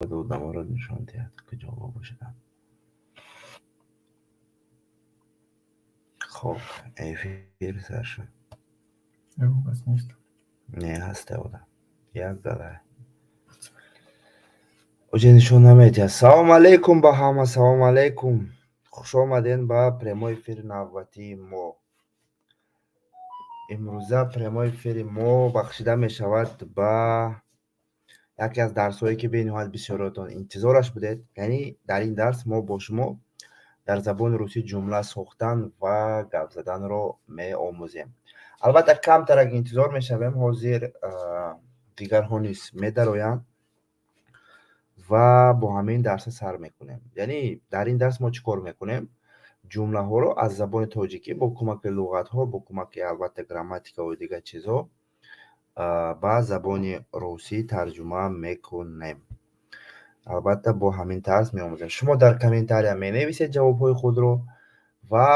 Одаморо нишон диҳад, куҷо бошаданд. Хоб, эфир сар шуд. Ягон кас нест. Не, ҳаста одам. Як галай. Оҷа нишон намедиҳад. Салом алейкум ба ҳама, салом алейкум. Хуш омадем ба прямой эфири навбатии мо. Имрӯза прямой эфири мо бахшида мешавад ба яке аз дарсҳое, ки бениҳоят бисёриётон интизораш будед. Яъне дар ин дарс мо бо шумо дар забони русӣ ҷумла сохтан ва гап заданро меомӯзем. Албатта, камтарак интизор мешавем, ҳозир дигарҳо низ медароянд ва бо ҳамин дарса сар мекунем. Яъне дар ин дарс мо чӣ кор мекунем? Ҷумлаҳоро аз забони тоҷикӣ бо кӯмаки луғатҳо, бо кӯмаки, албатта, грамматикаву дигар чизҳо ба забони русӣ тарҷума мекунем. Албатта, бо ҳамин тарз меомӯзем. Шумо дар комментария менависед ҷавобҳои худро ва,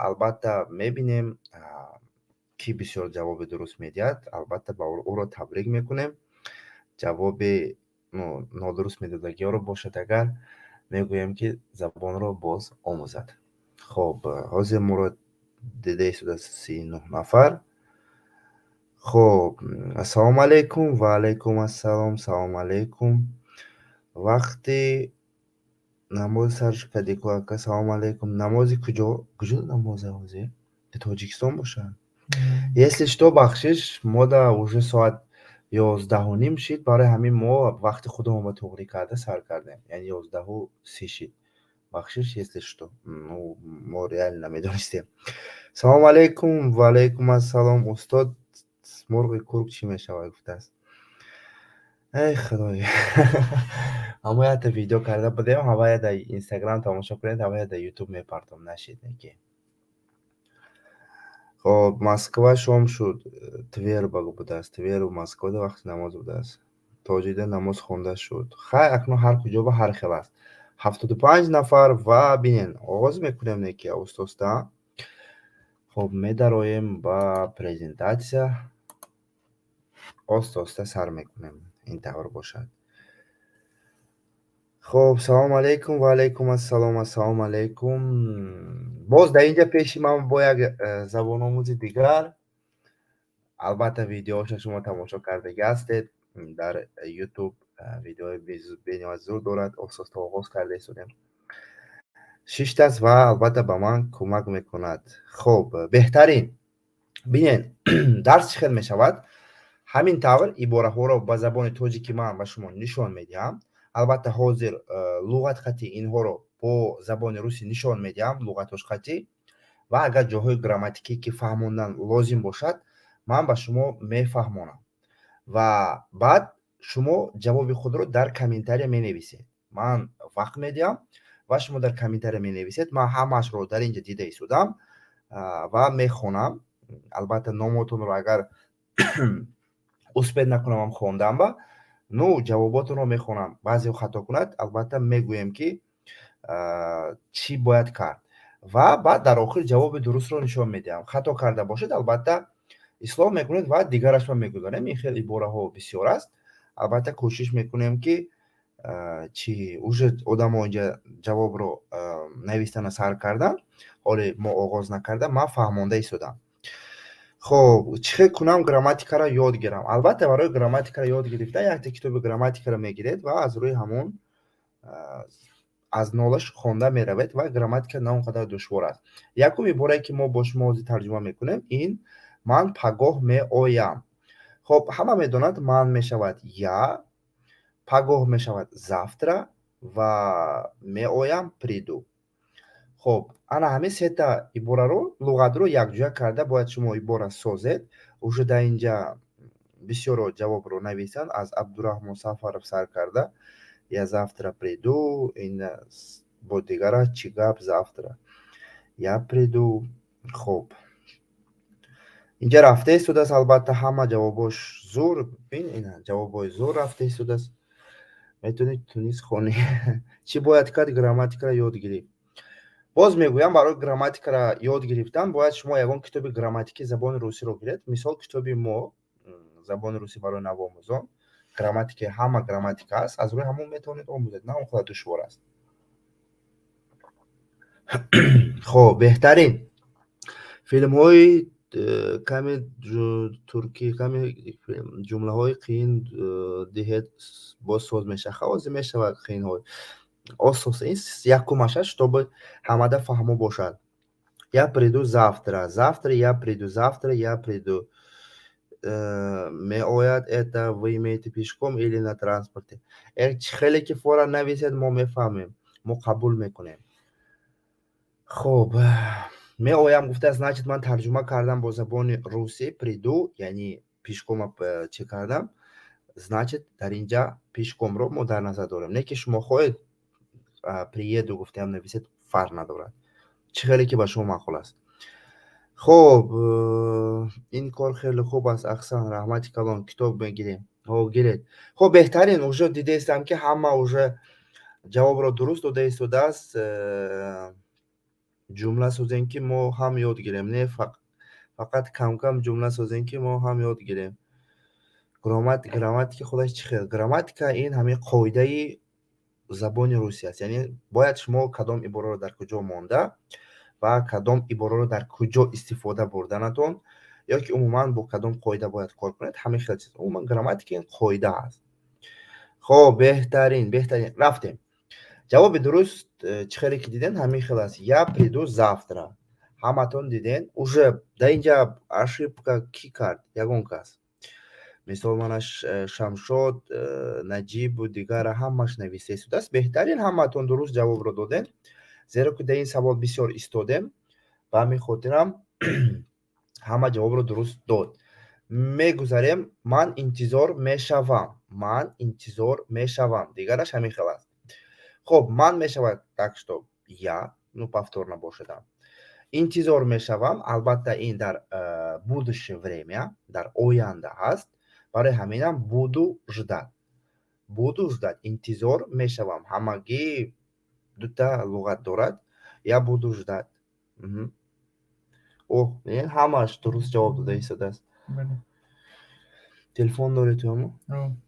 албатта, мебинем, кӣ бисёр ҷавоби дуруст медиҳад. Албатта, ба ӯро табрик мекунем. Ҷавоби нодуруст медодагиҳоро бошад агар, мегӯем, ки забонро боз омӯзад. Хоб, ҳозир моро дида истодааст 39 нафар. Хоб, ассалому алайкум, ва алайкум ассалом, салому алайкум. Вақти намоз сар кардику, ака, салому алайкум. Намози куҷо? Куҷо намоза ҳозир? Тоҷикистон бошад? Если что, бахшиш, мода уже соат 11:30 шид, барои ҳамин мо вақти худамонро туғрӣ карда сар кардем. Яъне 11:30 шид. Бахшиш, если что. Ну, мо реально намедонистем. Салому алайкум, ва алайкум ассалом. Устод, мурғи курк чӣ мешавад, гуфтааст. Эй худоё, ҳамо якта видео карда будем, ҳавая дар Инстаграм тамошо кунед, ҳавая дар Ютуб мепартом, нашид неки. Хоб, Москва шом шуд, Твер будааст, Тверу Москвада вақти намоз будааст. Тоҷида намоз хонда шуд. Хай, акнун ҳар куҷо ба ҳар хел аст. 75 нафар ва бинен, оғоз мекунем неки оҳиста. Хоб, медароем ба презентатсия. Оста оста сар мекунем. Ин тавр бошад. Хоб, салому алайкум, ва алайкум ассалом, ассалому алайкум. Боз дар инҷа пеши ман бо як забономӯзи дигар. Албатта, видеоҳоша шумо тамошо кардагӣ ҳастед. Дар Ютуб видеои бениҳоят зур дорад. Оҳиста оғоз карда истодем. Шиштааст ва, албатта, ба ман кӯмак мекунад. Хоб, беҳтарин. Бинед, дарс чӣ хел мешавад? Ҳамин тавр ибораҳоро ба забони тоҷикӣ ман ба шумо нишон медиҳам. Албатта, ҳозир луғат хати инҳоро бо забони русӣ нишон медиҳам, луғатош хатӣ, ва агар ҷоҳои грамматикӣ, ки фаҳмондан лозим бошад, ман ба шумо мефаҳмонам ва баъд шумо ҷавоби худро дар комментария менависед. Ман вақт медиҳам ва шумо дар комментария менависед. Ман ҳамаашро дар инҷа дида истодам ва мехонам. Албатта, номотонро агар успеть накунамам хондам ба, ну, ҷавоботонро мехонам. Баъзеҳо хато кунад, албатта, мегӯем, ки чӣ бояд кард, ва баъд дар охир ҷавоби дурустро нишон медиҳам. Хато карда бошед, албатта, ислоҳ мекунед ва дигарашро мегузорем. Ин хел ибораҳо бисёр аст. Албатта, кӯшиш мекунем, ки чӣ, уже одамо инҷа ҷавобро навистана сар карданд. Ҳоле мо оғоз накарда, ман фаҳмонда истодам. Хоб, чӣ хел кунам грамматикаро ёд гирам? Албатта, барои грамматикаро ёд гирифтан якта китоби грамматикаро мегиред ва аз рӯи ҳамон аз нолаш хонда меравед ва грамматика на он қадар душвор аст. Якум иборае, ки мо бо шумо ҳозир тарҷума мекунем, ин «ман пагоҳ меоям». Хоб, ҳама медонад, ман мешавад я, пагоҳ мешавад завтра ва меоям приду. Хоб, ана ҳамин сета ибораро, луғатро якҷоя карда бояд шумо ибора созед. Уже дар инҷа бисёро ҷавобро нависанд, аз Абдураҳмон Сафаров сар карда: «Я завтра приду», ин бо дигара: «Чӣ гап, завтра я приду». Хоб, инҷа рафта истодааст, албатта, ҳама ҷавобош зур. Бин, ина ҷавобҳои зур рафта истодааст. Метавонед тунис хонӣ. Чӣ бояд кард грамматикаро ёд гирифт? Боз мегӯям, барои грамматикаро ёд гирифтан бояд шумо ягон китоби грамматикии забони русиро гиред. Мисол, китоби мо, «Забони русӣ барои навомӯзон». Грамматикаи ҳама грамматика аст, аз рӯи ҳамон метавонед омӯзед, на он қадар душвор аст. Хоб, беҳтарин. Филмҳои каме туркӣ, каме ҷумлаҳои қиин диҳед, боз соз мешавад. Ҳозир мешавад қиинҳо. Осос ин якумаш аст, чтобы ҳамада фаҳмо бошад. Я приду завтра, завтра я приду, завтра я приду. Меояд, это вы имеете пешком или на транспорте? Хеле ки фора нависед, мо мефаҳмем, мо қабул мекунем. Хоб, меоям гуфта, значит, ман тарҷума кардам бо забони русӣ, приду, яъне пешком чӣ кардам, значит, дар инҷа пешкомро мо дар назар дорем. Не ки шумо хоҳед, приеду гуфтаам нависед, фарқ надорад. Чӣ хеле ки ба шумо маъқул аст. Хоб, ин кор хеле хуб аст, аҳсан, раҳмати калон, китоб мегирем. Ҳо, гиред. Хоб, беҳтарин, уже дидаистам, ки ҳама уже ҷавобро дуруст дода истодааст. Ҷумла созем, ки мо ҳам ёд гирем. Не, фақат камкам ҷумла созем, ки мо ҳам ёд гирем. Грамматика худаш чӣ хел? Грамматика ин ҳамин қоидаи забони русӣ аст, яъне бояд шумо кадом ибораро дар куҷо монда ва кадом ибораро дар куҷо истифода бурданатон ё ки умуман бо кадом қоида бояд кор кунед, ҳамин хел чиз. Умуман грамматика ин қоида аст. Хоб, беҳтарин, беҳтарин, рафтем. Ҷавоби дуруст, чӣ хеле ки дидем, ҳамин хел аст: я приду завтра. Ҳаматон диден, уже дар инҷа ошибка кӣ кард? Ягон кас? Мисол, мана Шамшод, Наҷибу дигара ҳамаш нависта истодааст. Беҳтарин, ҳаматон дуруст ҷавобро додем, зеро ки дар ин савол бисёр истодем, ба ҳамин хотирам ҳама ҷавобро дуруст дод. Мегузарем. Ман интизор мешавам, ман интизор мешавам, дигараш ҳамин хел аст. Хоб, ман мешавад, так что я, ну, повторно бошадам. Интизор мешавам, албатта, ин дар будущее время, дар оянда ҳаст, барои ҳаминам буду ждать, буду ждать, интизор мешавам. Ҳамагӣ дута луғат дорад. Я буду ждать. О, ҳамаш дуруст ҷавоб дода истодааст. Телефон доред туамо?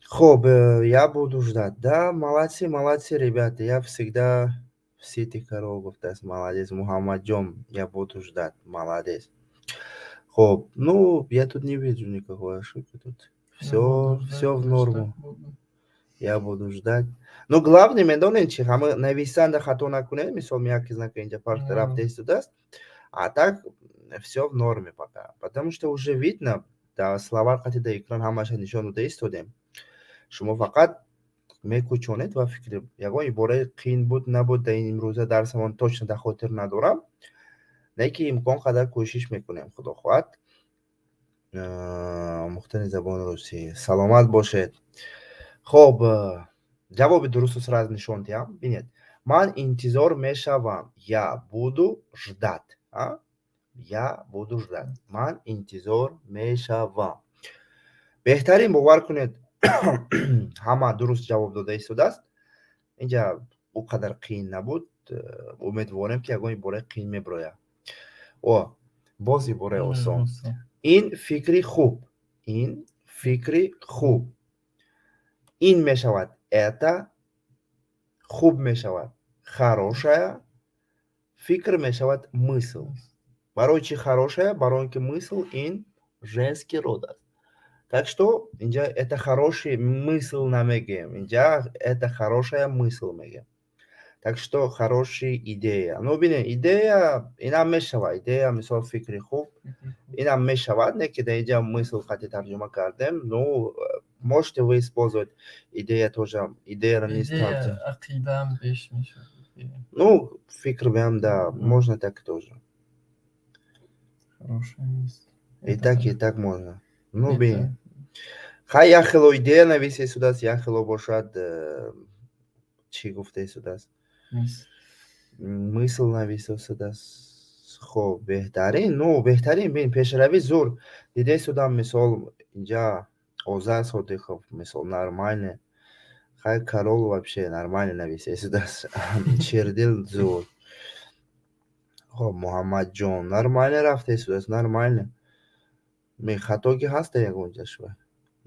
Хоб, я буду ждать, да. Молодцы, молодцы, ребята, я всегда в сити. Корол гуфтааст, молодец, Муҳаммадҷон, я буду ждать, молодец. Хоб, ну, я тут не вижу никакой ошибки, тут все в норму. Я буду ждать. Ну, главное, медонед чи? Ҳама нависанда хато накунед. Мисол, мягкий знак инҷа парта рафта истодааст, а так все в норме пока, потому что уже видно, да, словарь қати да экран ҳамаша нишон дода истодем. Шумо фақат мекӯчонед ва фикр, ягон ибораи қиин буд, набуд дар ин имрӯза дарсамон, точно дар хотир надорам, не ки имкон қадар кӯшиш мекунем, худо хоҳад. Омӯхтани забони русӣ, саломат бошед. Хоб, ҷавоби дурустро сразу нишон диҳам. Бинед, ман интизор мешавам, я буду ждать, я буду ждать, ман интизор мешавам. Беҳтарин, бовар кунед, ҳама дуруст ҷавоб дода истодааст. Инҷа ӯ қадар қиин набуд. Умедворем, ки ягон ибораи қиин мебирояд. О, боз ибораи осон. Ин фикри хуб, ин фикри хуб. Ин мешавад это, хуб мешавад хорошая, фикр мешавад мысль. Барои чӣ хорошая? Барои он ки мысль ин женский род аст. Так что инҷа это хороший мысль намегӯем, инҷа это хорошая мысль мегӯем. Так что хороший идея. Ну, бинед, идея инам мешавад, идея, мисол, фикри хуб, инам мешавад, не ки дар инҷа мысль қати тарҷума кардем. Ну, можете вы использовать идея тоже, идеяро низ. Ақидаам беш мешавад. Ну, фикр беам, да, можно так тоже. Хорошая мысль. И так, и так можно. Ну, бин, хай, як хело идея нависа истодааст, як хело бошад, чӣ гуфта истодааст, мысль нависа истодааст. Хоб, беҳтарин, ну, беҳтарин, бин, пешравӣ зур дида истодам. Мисол, инҷа Озар Содиқов, мисол, нормально. Хай, Карол вообще нормально нависа истодааст. Шердил зур. Хоб, Муҳаммадҷон нормально рафта истодааст, нормально. Хатоги ҳаста ягонҷашва?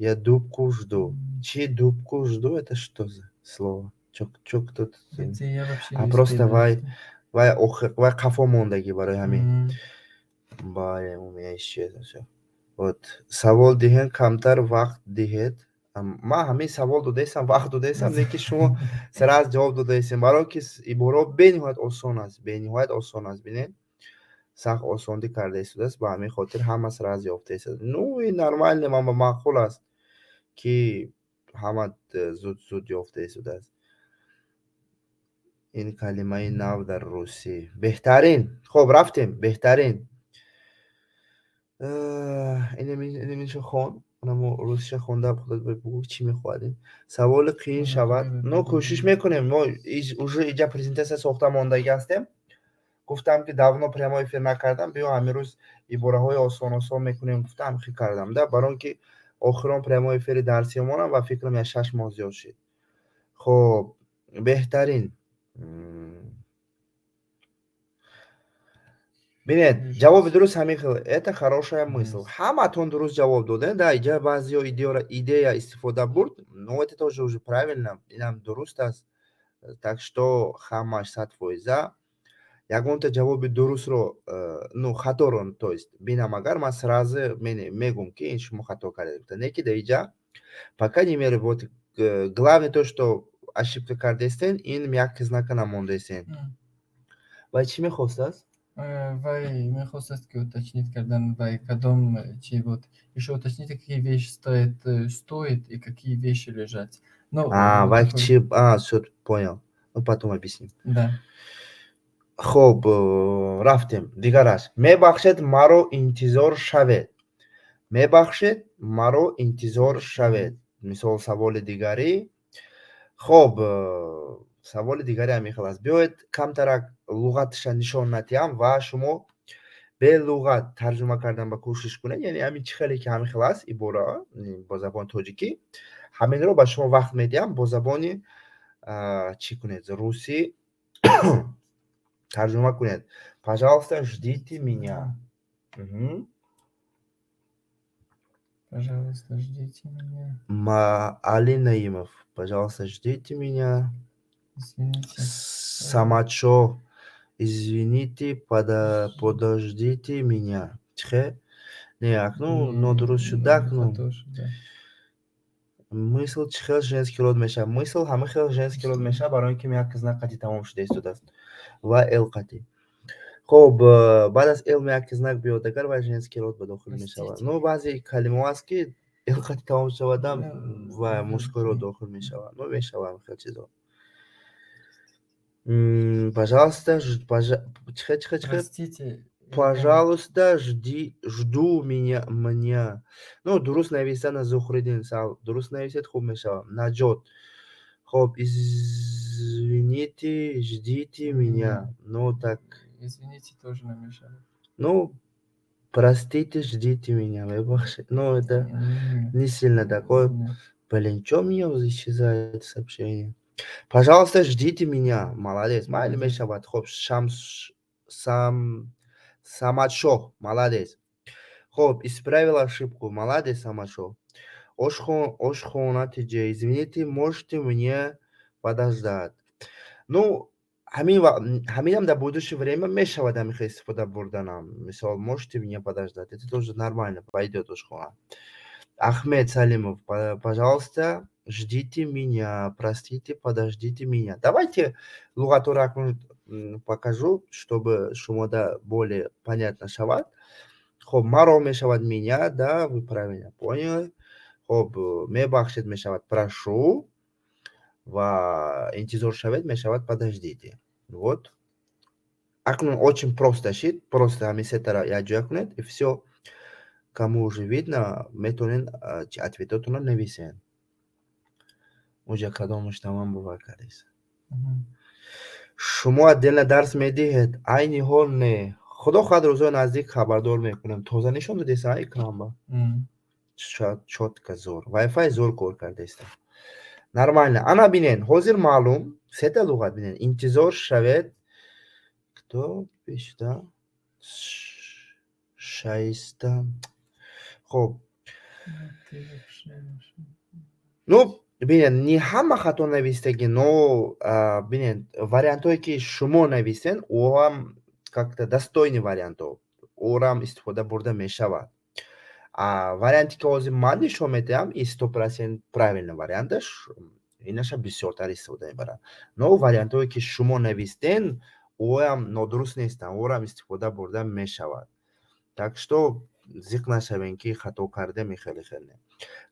Я дубку жду. Чи дубку жду? Это что за слово? Чё кто? Где я вообще А не просто успею вай найти. Вай вай қафо мондагӣ барои ҳамин. Бале, у меня исчезло всё. Вот савол диҳен, камтар вақт диҳед. Ман ҳамин савол додаистам, вақт додаистам, лекин шумо сразу ҷавоб додаистем, барое ки ибораҳо бениҳоят осон аст, бениҳоят осон аст. Бинед, сахт осондӣ карда истодааст, ба ҳамин хотир ҳама сразу ёфта истодааст. Ну и нормально, ман ба маъқул аст, ки ҳама зуд зуд ёфта истодааст. Ин калимаи нав дар русӣ. Беҳтарин. Хоб, рафтем, беҳтарин. Инаминшо хон, анамо русиша хонда, худат бигӯ, чӣ мехоҳад. Ин саволи қиин шавад, но кӯшиш мекунем. Мо уже иҷа презентатсия сохта мондагӣ ҳастем. Гуфтам, ки давно прямой эфир накардам, биё, ҳамин рӯз ибораҳои осон осон мекунем, гуфтам, хи кардам да, барон ки охирон прямой эфири дарсиёмонам ва фикрам як 6 моҳ зиёд шид. Хоб, беҳтарин. Бинед, ҷавоби дуруст ҳамин хел: это хорошая мысль. Ҳаматон дуруст ҷавоб додем да. Иҷа баъзеҳо идея истифода бурд, но это тоже уже правильно, инам дуруст аст. Так что ҳамаш 100%. Ягонта ҷавоби дурустро, ну, хаторо, то есть, бинам агар, ман сразу мегум, ки ин шумо хато кардед. Не ки да иҷа пока не мере. Вот главное то, что ошибка кардестен, ин мягкий знака намондаестен. Вай чӣ мехостааст? Вай мехостааст, ки уточнить кардан, вай кадом чи вот ещё уточните, какие вещи стоит и какие вещи лежать. Ну, А, вот вай такой. Чи, а, всё, понял. Ну, потом объясним. Да. Хоб, рафтем. Дигараш: мебахшед, маро интизор шавед. Мебахшед, маро интизор шавед. Мисол, саволи дигарӣ. Хоб, саволи дигаре ҳамин хел аст. Биёед, камтарак луғаташа нишон надиҳам ва шумо бе луғат тарҷума кардан ба кӯшиш кунед. Яъне ҳамин чӣ хеле ки ҳамин хел аст ибора бо забони тоҷикӣ, ҳаминро ба шумо вақт медиҳам, бо забони чӣ кунед, русӣ тарҷума кунед. Пожалуйста, ждите меня. Пожалуйста, ждите меня. Ма Али Наимов, пожалуйста, ждите меня. Извините. Самадшоҳ, извините, подождите меня. Чихе? Не, акнун нодуруст шуд, акнун. Хато шуд, да. Мысль чӣ хел женский род мешавад? Мысль ҳама хел женский род мешавад, барои ин ки мягкий знак қати тамом шуда истодааст ва л қати. Хоб, баъд аз л мягкий знак биёд агар, вай женский род ба дохил мешавад. Простите. Ну, баъзе калимаҳо аст, ки л қати тамом шавадам ва мужской род дохил мешавад. Ну, мешавад ҳамин хел чизо. Пожалуйста, чихе, чихе, чихе? Простите. Пожалуйста, жди, жду меня, меня. Ну, дуруст нависана Зухриддин, сал, дуруст нависед, хуб мешавад. Наҷот. Хоб, извините, ждите меня. Ну, так. Извините, тоже намешали. Ну, простите, ждите меня. Мебахшед. Ну, это не сильно такое. Не. Блин, чё мне исчезает сообщение? Пожалуйста, ждите меня. Молодец. Майли, мешавад. Хоб, Шамс, сам, Самадшоҳ. Молодец. Хоб, исправил ошибку. Молодец, Самадшоҳ. Ошхона тиҷе. Извините, можете мне подождать? Ну, ҳаминам дар будущее время мешавад ҳамин хел истифода бурданам. Мисол, можете мне подождать. Это тоже нормально пойдет, ошхона. Ахмед Салимов, пожалуйста, ждите меня, простите, подождите меня. Давайте луғатҳоро акнун покажу, чтобы шумо да более понятно шавад. Хоб, маро мешавад меня, да, вы правильно поняли. Хоб, мебахшед мешавад прошу ва интизор шавед мешавад подождите. Вот. Акнун очень просто шид, просто ҳамин сетара якҷоя кунед и всё. Кому уже видно, метавонед ответотонро нависед. Уҷа кадомаш тамом бовар кардед. Шумо отдельно дарс медиҳед? Айни ҳол не. Худо хоҳад, рӯзҳои наздик хабардор мекунем. Тоза нишон додеса экранба? Чётко, зор. Вайфай зор кор кардаиста. Нормально. Ана бинен, ҳозир маълум, сета луғат бинен. Интизор шавед. Кто пишет, а? Шаиста. Хоб. Ну, ты вообще. Ну, бинед, не ҳама хато навистагӣ, но бинед, вариантҳое, ки шумо нависен, ӯҳам как-то достойный вариантҳо, ӯрам истифода бурда мешавад. А варианте, ки ҳозир ман нишон медиҳам, и 100% правильный варианташ, инаша бисёртар истифода мебаранд. Но вариантҳое, ки шумо навистен, ӯам нодуруст нестанд, ӯрам истифода бурда мешавад. Так что зиқ нашавем, ки хато кардем и хеле хеле.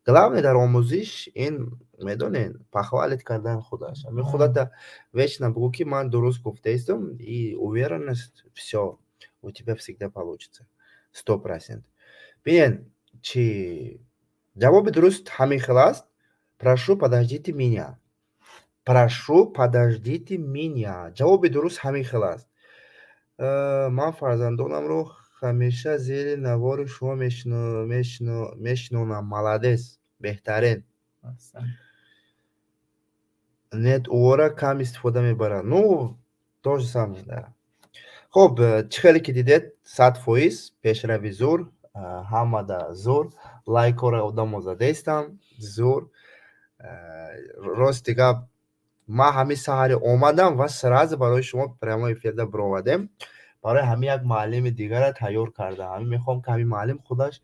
Главное дар омӯзиш ин, медонед, похвалить кардан худаш. Ҳамин худата вечно бугӯ, ки ман дуруст гуфтаистам, и уверенность, всё у тебя всегда получится. 100%. Бинед, чи ҷавоби дуруст ҳамин хел аст: «Прошу, подождите меня». «Прошу, подождите меня». Ҷавоби дуруст ҳамин хел аст. Ман фарзандонамро ҳамеша зери навори шумо мешинонам. Молодец, беҳтарин. Аҳсан. Нет, ӯро кам истифода мебаранд. Ну, то же самое, да. Хуб, чӣ хеле ки дидед, 100% пешрави зур, ҳамада зур, лайкҳоро одамо задаистам, зур. Рости гап, ман ҳамин саҳаре омадам ва сразу барои шумо прямой эфирда баровардем. Барои ҳамин як муаллими дигарро тайёр кардам. Ҳамин мехоҳам, ки ҳамин муаллим худаш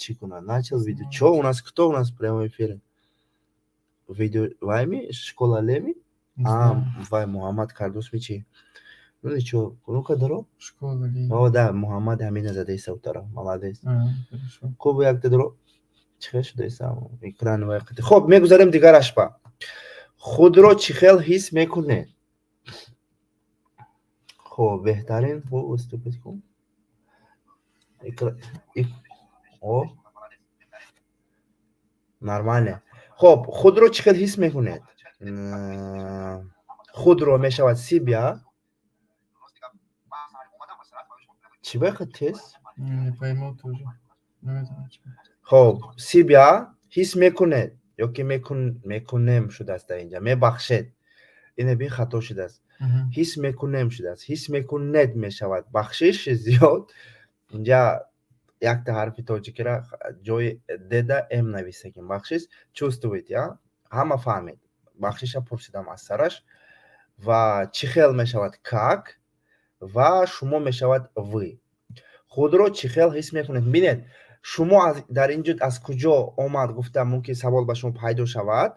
чӣ кунад. Начал видео. Чё у нас, кто у нас в прямом эфире? Видео вайми? Школа леми? Не А, знаю. вай Муҳаммад кардусми чӣ? Ну ничего, ну-ка даро. Школа ли? О, да, Муҳаммад ҳамина задаиста утара. Молодец. А, хорошо. Хуб, якта даро. Чӣ хел шудаиста экран вай қити. Хуб, мегузарем дигарашба. Худро чӣ хел ҳис мекунед? Хуб, беҳтарин, хуб, выступить кун. О. Нормально. Хуб, худро чӣ хел ҳис мекунед? Худро мешавад себя. Чӣ баха тез? Не пойму тоже. Наметавонам чӣ. Хуб, себя ҳис мекунед ёки мекунем шудааст дар инҷа. Мебахшед. Ина бин, хато шудааст. Ҳис мекунем шудааст. Ҳис мекунед мешавад. Бахшиши зиёд. Инҷа якта ҳарфи тоҷикира ҷои деда м нависагим. Бахшиш, чувствуете, а? Ҳама фаҳмед. Бахшиша пурсидам аз сараш. Ва чӣ хел мешавад как, ва шумо мешавад вы. Худро чӣ хел ҳис мекунед? Бинед, шумо дар ин ҷо аз куҷо омад гуфта мумкин савол ба шумо пайдо шавад.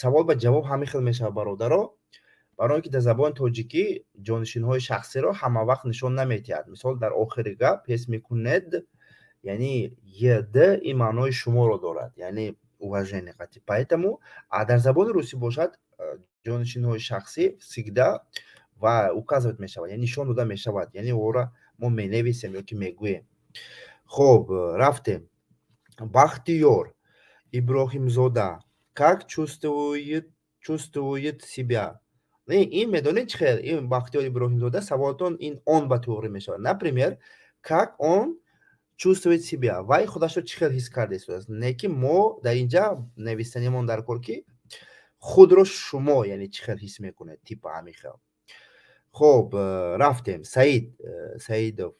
Савол ба ҷавоб ҳамин хел мешавад, бародаро. Барои он ки дар забони тоҷикӣ ҷонишинҳои шахсиро ҳама вақт нишон намедиҳад. Мисол, дар охири гап ҳис мекунед, яъне ед ин маънои шуморо дорад, яъне уважение қатъи. Поэтому, а дар забони русӣ бошад, ҷонишинҳои шахсӣ всегда ва указывать мешавад, яъне нишон дода мешавад, яъне ӯро мо менависем ё ки мегӯем. Хуб, рафтем. Бахтиёр Иброҳимзода как чувствует себя? Ин медонед чӣ хел? Ин Бахтиёр Иброҳимзода, саволатон ин он ба туғрӣ мешавад. Например, как он чувствует себя? Вай худашро чӣ хел ҳис карда истодааст? Не ки мо дар инҷа навистанимон дар кор, ки худро шумо, яъне чӣ хел ҳис мекунед, типа ҳамин хел. Хуб, рафтем. Саид Саидов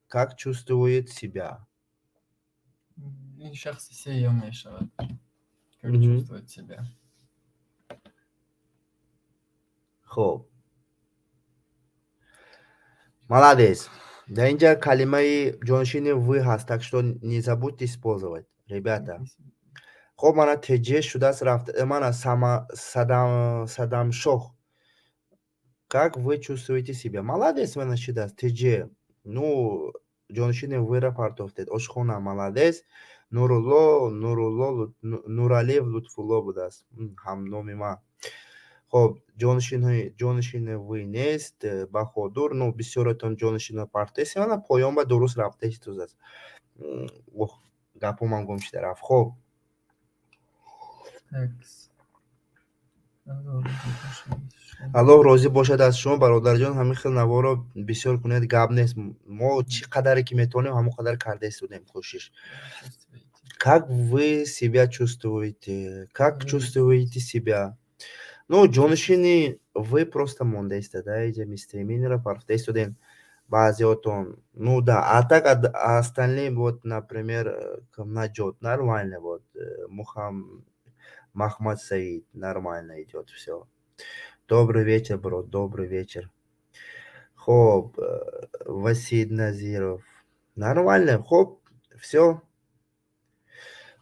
как чувствует себя? Ин шахси сеюм мешавад. Как чувствует себя? Хуб. Молодец. Дар инҷа калимаи ҷонишини вы ҳаст, так что не забудьте использовать, ребята. Хуб, мана теҷе шудааст, рафт. Мана Садамшоҳ. Как вы чувствуете себя? Молодец, мана шудааст. Теҷе. Ну, ҷонишини вы-ра партофтед. Ошхона, молодец. Нурулло, Нурулло, Нуралиев Лутфулло будааст. Ҳамноми ман. Хоб, ҷонишини вы нест. Баҳодур, ну, бисёретон ҷонишино партофтед. Мана поён ба дуруст рафта истодааст. Ох, гапомам гум шуда рафт. Хоб. Такс. Аллоҳ розӣ бошад аз шумо, бародарҷон. Ҳамин хел наворо бисёр кунед, гап нест. Мо чӣ қадаре ки метавонем, ҳамон қадар карда истодем кӯшиш. Как вы себя чувствуете? Как чувствуете себя? Ну, ҷонишини вы просто монда истода, иҷа местоимениеро партофта истодем. Баъзеотон, ну да, а так остальные, вот, например, Наҷот нормально, вот, Махмад Саид нормально идет все. Добрый вечер, бро, добрый вечер. Хоб, Васид Назиров. Нормально, хоп, все.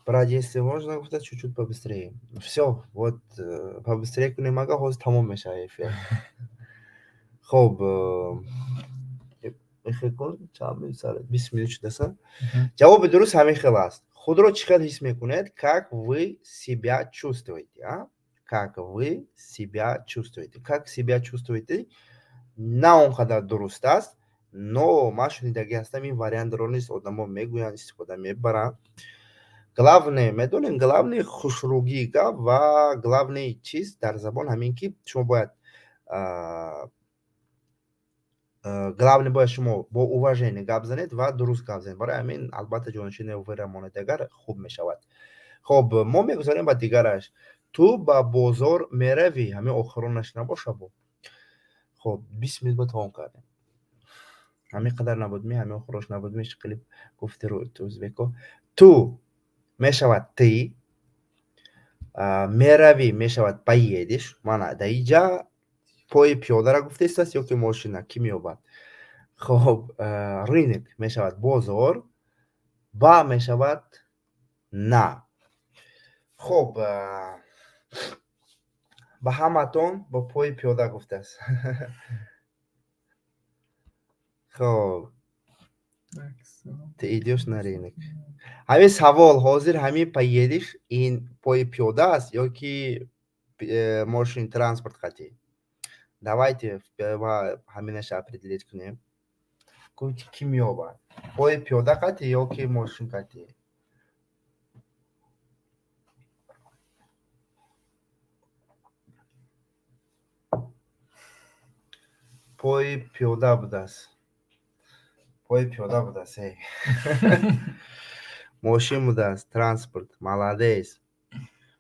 Про действие можно гуфта чуть-чуть побыстрее. Все, вот, побыстрее кунем, ага, ҳозир тамом мешава эфир. Хоб, кун, чанд минут сар? 20 минут шудаса. Ҷавоби дуруст ҳамин хел аст. Худро чӣ хел ҳис мекунед? Как вы себя чувствуете, а? Как вы себя чувствуете? Как себя чувствуете? На он қадар дуруст аст, но ман шунидагӣ ҳастам, ин вариантро низ одамо мегӯянд, истифода мебаранд. Главное, медонем, главный хушругии гап ва главный чиз дар забон ҳамин ки шумо бояд, главное, бояд шумо бо уважение гап занед ва дуруст гап занед. Барои ҳамин, албатта, ҷонишини вы-ра монед агар, хуб мешавад. Хоб, мо мегузарем ба дигараш. Ту ба бозор меравӣ? Ҳамин охиронаш набоша бо. Хоб, 20 минут ба тамом кардем. Ҳамин қадар набудми, ҳамин охирош набудми, шиқилиб гуфти ӯзбеко. Ту мешавад ты, меравӣ мешавад поедешь. Мана дар инҷа пои пиёдара гуфтаистааст ё ки мошина, кӣ меёбад? Хоб, рынок мешавад бозор, ба мешавад на. Хоб, ба ҳаматон бо пои пиёда гуфтааст. Хоб, ты идёшь на рынок. Ҳамин савол ҳозир, ҳамин поедешь ин пои пиёда аст ё ки мошин, транспорт қатъӣ? Давайте ҳаминаша определить кунем. Кӣ меёбад? Пои пиёда қатъӣ ё ки мошин қатъӣ? Пои пиёда будааст. Пои пиёда будааст, эй. Мошин будааст, транспорт. Молодец.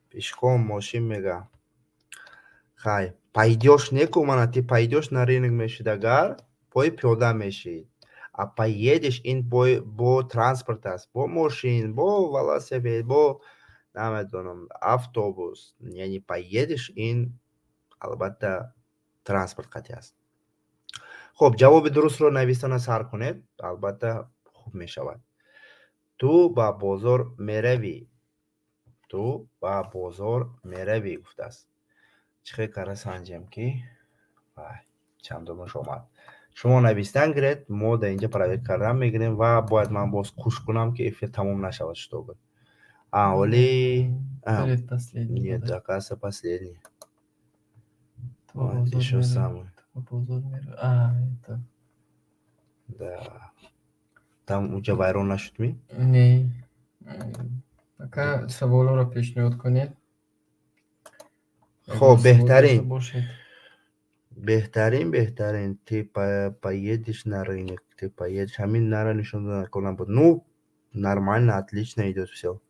Пешком мошин мега. Хай, пойдёшь неку, мана ты пойдёшь на рынок мешид агар, пои пиёда мешид. А поедешь ин бо транспорт аст, бо мошин, бо велосипед, бо намедонам, автобус. Яъне поедешь ин албатта транспорт қатъӣ аст. Хоб, ҷавоби дурустро навистана сар кунед, албатта, хуб мешавад. Ту ба бозор меравӣ? Ту ба бозор меравӣ гуфтааст. Чӣ хел кара санҷем, ки вай чандумаш омад? Шумо навистан гиред, мо дар инҷа проверка кардан мегирем ва бояд ман боз кӯш кунам, ки эфир тамом нашавад, чтобы. А, оли. Предпоследний. Нет, да. Оказывается, последний. Ту ба Вот, бозор ещё меравӣ. самый. Ту ба бозор меравӣ. А, это. Да. Там уҷа вайрон нашуд ми? Не. Пока саволҳоро пешниҳод кунед. Хоб, Ягон савол беҳтарин. дошта бошед. Беҳтарин, беҳтарин. Ты поедешь на рынок, ты поедешь. Ҳамин нара нишон дода буд. Ну, нормально, отлично идет все.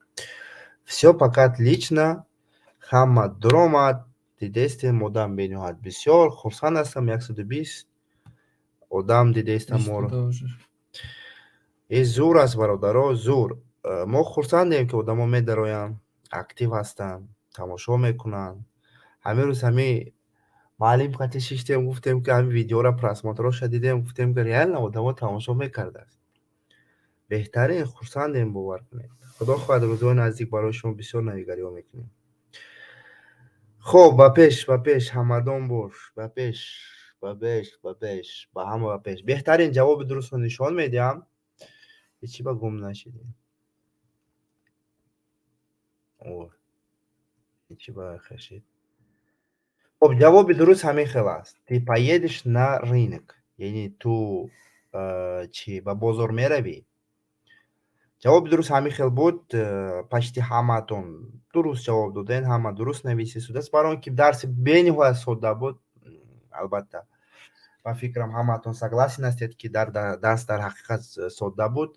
Все пока отлично. Ҳама дуромад. Дидестем, одам бениҳоят бисёр. Хурсанд ҳастам, 120 одам дидестам моро. 22 уже. Э, зур аст, бародаро, зур. Мо хурсандем, ки одамо медароянд, актив ҳастанд, тамошо мекунанд. Ҳамин рӯз ҳамин маълим қати шиштем, гуфтем, ки ҳамин видеора просмотроша дидем, гуфтем, ки реально одамо тамошо мекардааст. Беҳтарин, хурсандем, бовар кунед. Худо хоҳад, рӯзҳои наздик барои шумо бисёр навигариҳо мекунем. Хоб, ба пеш, ба пеш, ҳамадон бош, ба пеш, ба пеш, ба пеш, ба ҳама ба пеш. Беҳтарин, ҷавоби дурустро нишон медиҳам. Ҳечи ба гум нашидем. О, ҳечи ба хашид. Хоб, ҷавоби дуруст ҳамин хел аст. Ты поедешь на рынок. Яъне ту чӣ, ба бозор меравӣ? Ҷавоби дуруст ҳамин хел буд. Почти ҳамаатон дуруст ҷавоб додем, ҳама дуруст нависед шудааст. Барои он ки дарси бениҳоят содда буд, албатта, ба фикрам, ҳамаатон согласен ҳастед, ки дар дарс дар ҳақиқат содда буд,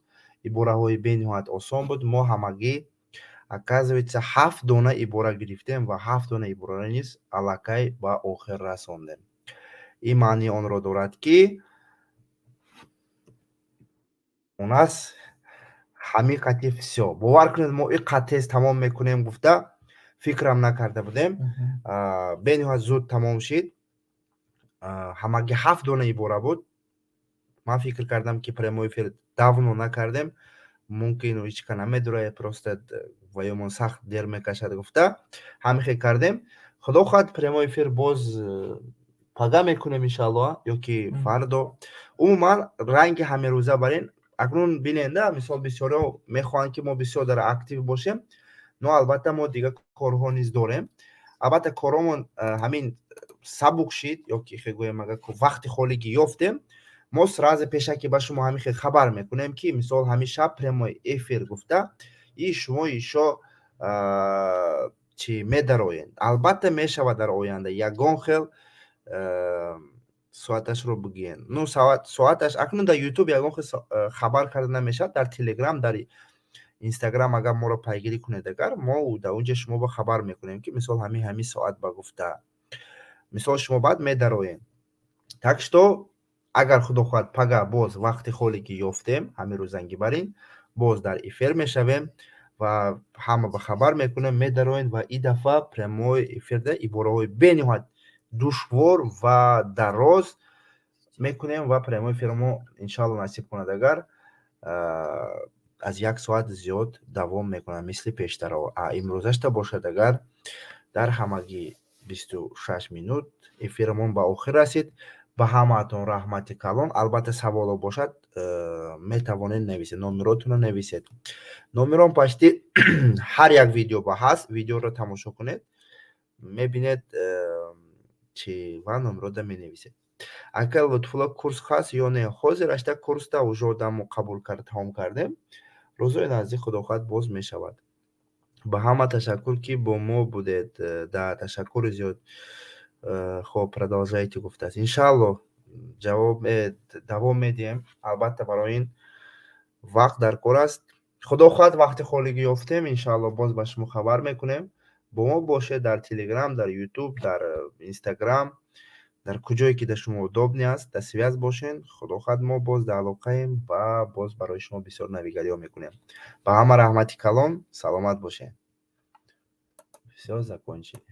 ибораҳои бениҳоят осон буд. Мо ҳамагӣ, оказывается, ҳафт дона ибора гирифтем ва ҳафт дона ибораро низ аллакай ба охир расондем. Ин маънии онро дорад, ки У нас ҳамин қати всё. Бовар кунед, мо ин қад тез тамом мекунем гуфта фикрам накарда будем. Бениҳоят зуд тамом шид. Ҳамагӣ ҳафт дона ибора буд. Ман фикр кардам, ки прямой эфир давно накардем, мумкин ҳечка намедурад, просто ваёмон сахт дер мекашад гуфта ҳамин хел кардем. Худо хоҳад, прямой эфир боз пага мекунем, иншааллоҳ, ё ки фардо. Умуман, ранги ҳамерӯза барин акнун биненда, мисол, бисёриҳо мехоҳанд, ки мо бисёр дар актив бошем, но албатта мо дигар корҳо низ дорем. Албатта, коромон ҳамин сабук шид ё ки гӯем, агар вақти холигӣ ёфтем, мо сразу пешакӣ ба шумо ҳамин хел хабар мекунем, ки мисол, ҳамин шаб прямой эфир гуфта, и шумо ишо чӣ медароед. Албатта, мешавад дар оянда ягон хел. Соаташро бигӯен. Ну, соаташ акнун дар Ютуб ягон хел хабар карда намешавад. Дар Телеграм, дар Инстаграм агар моро пайгирӣ кунед, агар мо дар он ҷо шумо ба хабар мекунем, ки мисол, ҳамин соат ба гуфта, мисол, шумо баъд медароем. Так что, агар худо хоҳад, пага боз вақти холигӣ ёфтем, ҳамин рӯзанги барин боз дар эфир мешавем ва ҳама ба хабар мекунем, медароем ва и дафъа прямой эфирда ибораҳои бениҳоят душвор ва дароз мекунем ва прямой эфири мо, иншаалло, насиб кунад агар, аз як соат зиёд давом мекунад, мисли пештаро. А имрӯзашта бошад агар, дар ҳамагӣ 26 минут эфирамон ба охир расид. Ба ҳамаатон раҳмати калон. Албатта, саволо бошад, метавонед нависед, номеротонро нависед. Номерон почти ҳар як видео ба ҳаст. Видеоро тамошо кунед, мебинед чи ва номерода менависед. Ака Лутфулло, курс ҳаст ё не? Ҳозир ашта курста уже одамо қабул кард, тамом кардем. Рӯзҳои наздик, худо хоҳад, боз мешавад. Ба ҳама ташаккур, ки бо мо будед. Да, ташаккури зиёд. Хоб, продолжайте гуфтааст. Иншаалло, ҷавоб давом медиҳем. Албатта, барои ин вақт дар кор аст. Худо хоҳад, вақти холигӣ ёфтем, иншаалло, боз ба шумо хабар мекунем. Бо мо бошед дар Телеграм, дар Ютуб, дар Инстаграм, дар куҷое ки дар шумо удобный аст, дар связь бошен. Худо хоҳад, мо боз дар алоқаем ва боз барои шумо бисёр навигариҳо мекунем. Ба ҳама раҳмати калон, саломат бошед. Всё, закончили.